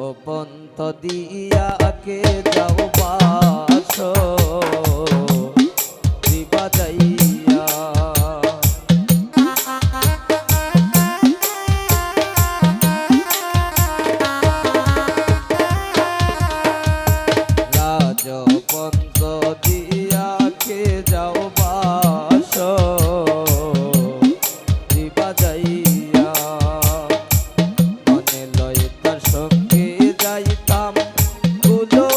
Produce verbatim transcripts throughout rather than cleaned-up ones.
পন্থ দিয়া কে যাও বাসো দিবা যাইয়া। রাজপন্থ দিয়া কে যাও বাসো দিবা যাইয়া। মনে লয় তার সঙ্গে যাইতাম কুলো।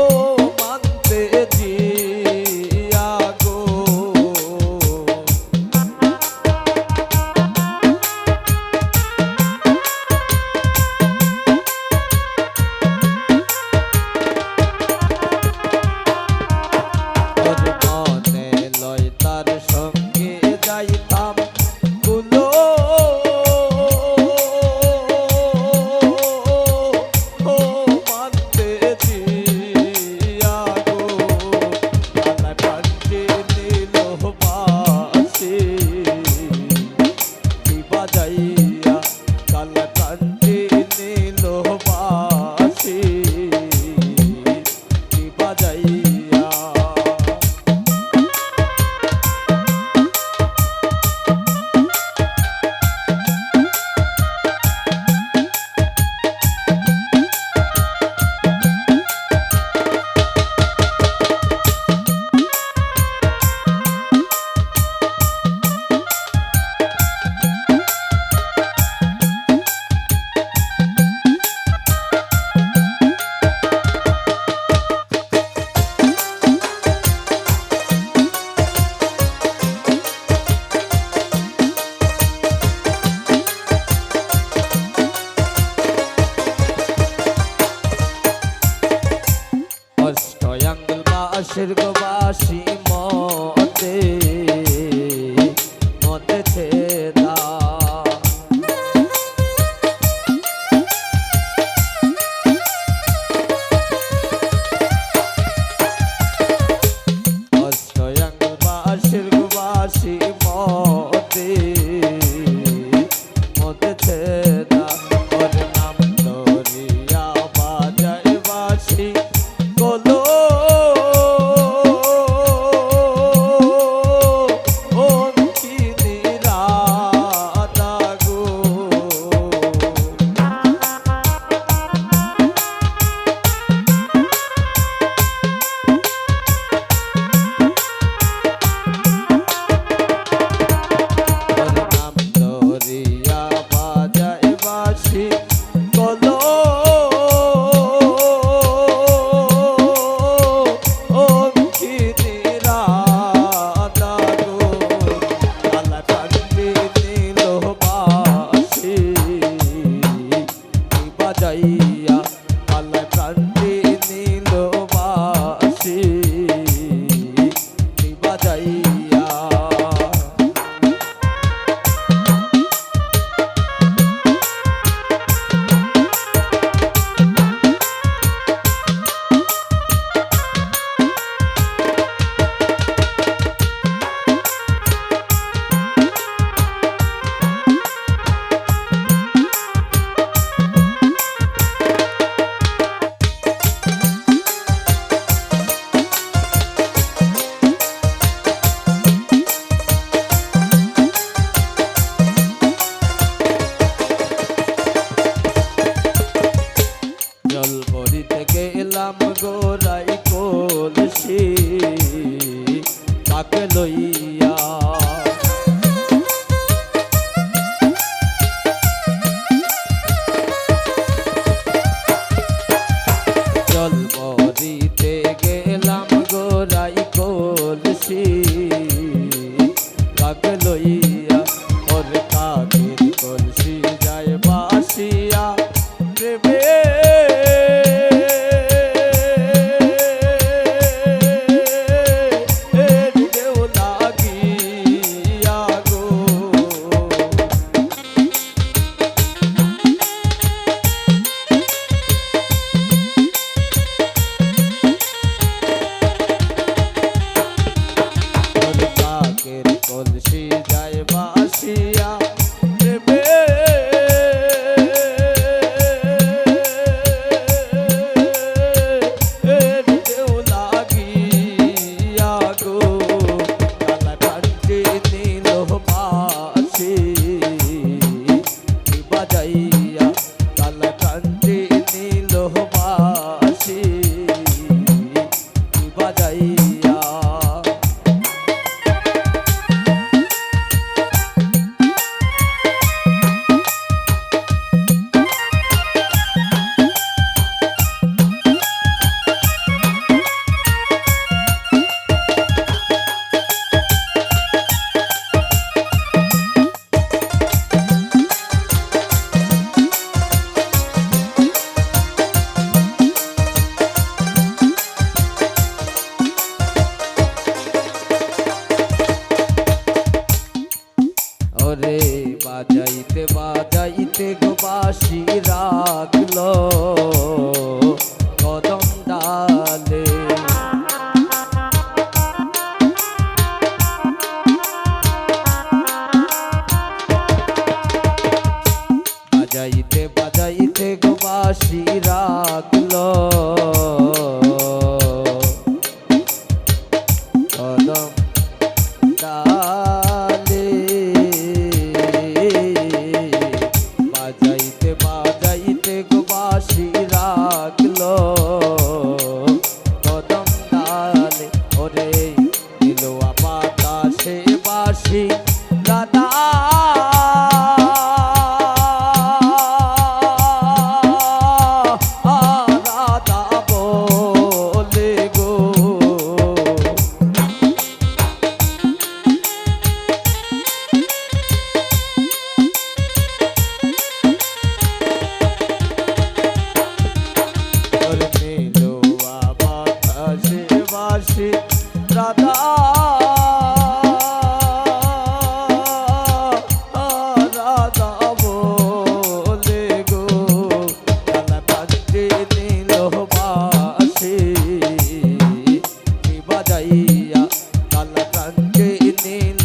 ও মানতে জিয়া গো। ওর মনে লয় তার সঙ্গে যাইতাম কুলো। ও মানতে জিয়া গো, কালায় প্রাণ নিল বাসি। দিবা যাইয়া, কালায় প্রাণ নিল বাসি। দিবা যাইয়া। অষ্ট আঙ্গুল বাঁশির গো বাঁশি মতে, মতে ছেদা। অষ্ট আঙ্গুল বাঁশির গো বাঁশি মতে, মতে ছেদা। ওর নাম ধরিয়া বাজায় বাঁশি কলো। ও কি নিরালা গো। ওর নাম ধরিয়া বাজায় বাঁশি কলো। ও কি নিরালা গো। কালায় প্রাণ নিল বাঁশি। বাজাইয়া, কালায় প্রাণ নিল বাঁশি বাজাইয়া। জল ভরিতে গেলাম গড়াই কলসি তাকে লইয়া। জল ভরিতে গেলাম গড়াই কলসি তাকে লইয়া। ওর কাকের কলসি যায় ভাসিয়া। প্রেমে এর ঢেউ লাগিয়া গো। বাজাইতে বাজাইতে গো বাঁশি রাখলো কদম ডালে। বাজাইতে বাজাইতে গো বাঁশি রাখলো কদম ডালে। বাজাইতে বাজাইতে গো বাঁশি রাখলো কদম ডালে। ওরে দিলুয়া বাতাসে বাঁশি রাধা, রাধা বলে গো। ওরে দিলুয়া বাতাসে বাঁশি রাধা, রাধা বলে গো। কালা কাঞ্চি নীল বাঁশি বাজাইয়া, কালা কাঞ্চি নীল